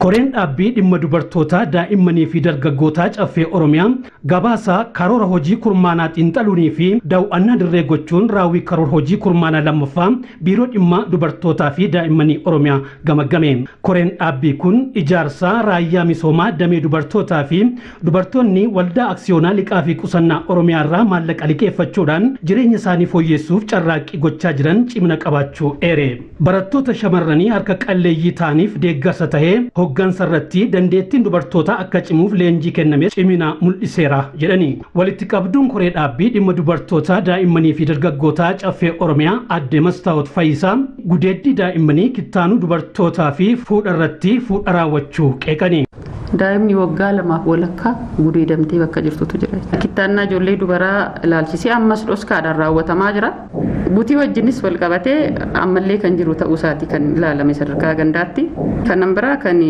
Koreen dhaabbii dhimma dubartootaa, daa'immanii fi dargaggootaa Caffee Oromiyaa gabaasa karoora hojii kurmaanaa xiinxaluunii fi daawwannaa dirree gochuun raawwii karoora hojii kurmaanaa lammaffaa Biiroo Dhimma Dubartootaa fi Daa'immanii Oromiyaa gamaggame. Koreen dhaabbii kun ijaarsa raayyaa misoomaa damee dubartootaa fi dubartoonni Waldaa Aksiyoonaa Liqaa fi Qusannaa Oromiyaa irraa maallaqa liqeeffachuudhaan jireenya isaanii fooyyessuuf carraaqqii gochaa jiran cimina qabaachuu eere. Barattoota shamarranii harka qalleeyyii ta'aniif deeggarsa tahee hoggansa irratti dandeettiin dubartootaa akka cimuuf leenjii kenname cimina mul'iseera jedhani. Walitti qabduun koree dhaabbii dhimma dubartootaa, daa'immanii fi dargaggootaa Caffee Oromiyaa Aadde Mastaawot Fayyisaa gudeeddii daa'immanii, kittaanuu dubartootaa fi fuudha irratti fuudha raawwachuu qeeqani. Daa'imni waggaa 2f walakkaa gudeedamtee bakka jirtutu jira. Kittaannaa ijoollee dubaraa ilaalchisee ammas dhoskaadhaan raawwatamaa jira. Butii wajjinis wal qabatee ammallee kan jiru ta'uu isaati kan ilaalame sadarkaa gandaatti. Kanan biraa kan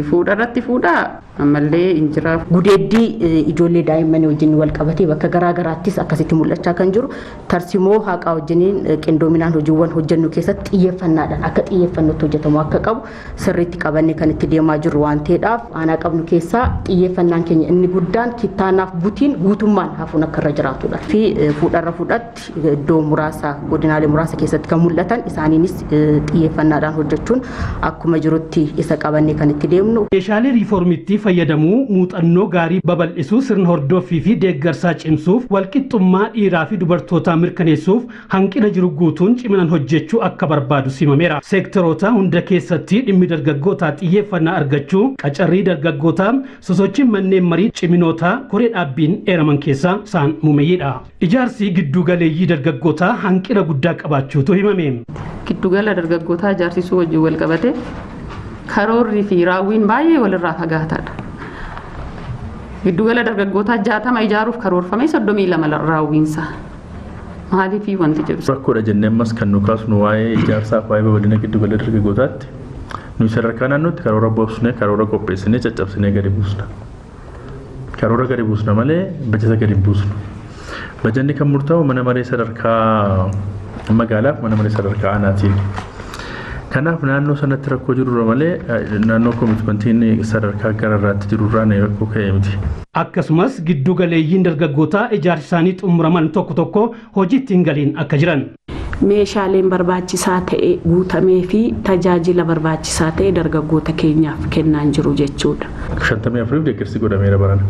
fuudha irratti fuudhaa ammallee hin jira. Gudeeddii ijoollee daa'immanii wajjin wal qabatee bakka garaa garaattis akkasitti mul'achaa kan jiru, tarsimoo haqaa wajjiniin qindoominaan hojiiwwan hojjennu keessatti xiyyeeffannaadhaan akka xiyyeeffannootti hojjetamu akka qabu sirriitti qabannee kan itti deemaa jirru waan ta'eedhaaf, aanaa qabnu keessaa xiyyeeffannaan keenya inni guddaan kittaanaaf butiin guutummaan hafuun akka irra jiraatudha. Fi fuudharra fuudhatti iddoo muraasa, godinaalee muraasa keessatti kan mul'atan, isaaniinis xiyyeeffannaadhaan hojjechuun akkuma jirutti isa qabannee kan itti deemnu. Meeshaalee riiformitti fayyadamuu, muuxannoo gaarii babal'isuu, sirna hordoffii fi deeggarsaa cimsuuf, walqixxummaa dhiiraa fi dubartootaa mirkaneessuuf hanqina jiru guutuun ciminaan hojjechuu akka barbaadu simameera. Seektaroota hunda keessatti dhimmi dargaggootaa xiyyeeffannaa argachuu, qacarrii dargaggootaa, sosochiin manneen marii ciminoota koree dhaabbiin eeraman keessaa isaan muumeyyiidha. Ijaarsi giddu galeeyyii dargaggootaa hanqina guddaa qabaachuutu himame. Giddugala dargaggootaa ijaarsisuu wajjin wal qabate karoorrii fi raawwiin baay'ee walirraa fagaataadha. Giddugala dargaggootaa 60 ijaaruuf karoorfame, 32 raawwiinsa. Maaliif wanti jedhu. Rakkoodha jennee ammas kan nu kaasnu waa'ee ijaarsaaf waa'ee babal'ina giddugala dargaggootaatti, nuyi sadarkaa naannootti karoora boobsnee, karoora qopheessinee, caccabsinee gadi buusna. Karoora gadi buusna malee bajata gadi buusnu. Bajanni kan murtaa'u mana maree sadarkaa magaalaaf mana maree sadarkaa aanaatiin. Kanaaf naannoo sanatti rakkoo jirurra malee naannoo commitmentiin sadarkaa gararraatti jirurraan rakkoo ka'ee miti. Akkasumas giddu galeeyyiin dargaggootaa ijaarsi isaanii xumuraman tokko tokko hojiitti hin galiin akka jiran. Meeshaaleen barbaachisaa ta'e guutamee fi tajaajila barbaachisaa ta'e dargaggoota keenyaaf kennaan jiru jechuudha. 54f deeggarsi godhameera barana.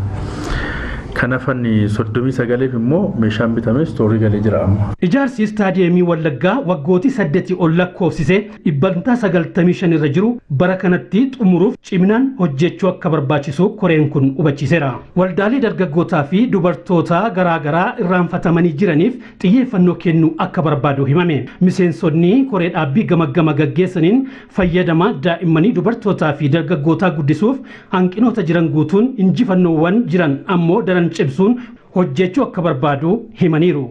Kanaaf 39f immoo meeshaan bitamee istoorii galee jira amma. Ijaarsi istaadiyeemii Wallaggaa waggootii 8 ol lakkoofsise 95% irra jiru bara kanatti xumuruuf ciminaan hojjechuu akka barbaachisu koreen kun hubachiiseera. Waldaalee dargaggootaa fi dubartoota garaagaraa irraanfatamanii jiraniif xiyyeeffannoo kennuu akka barbaadu himame. Miseensonni koree dhaabbii gamaggama gaggeessaniin fayyadama daa'immanii, dubartootaa fi dargaggootaa guddisuuf hanqinoota jiran guutuun, injifannoowwan jiran ammoo daran cimsuun hojjechuu akka barbaadu himaniiru.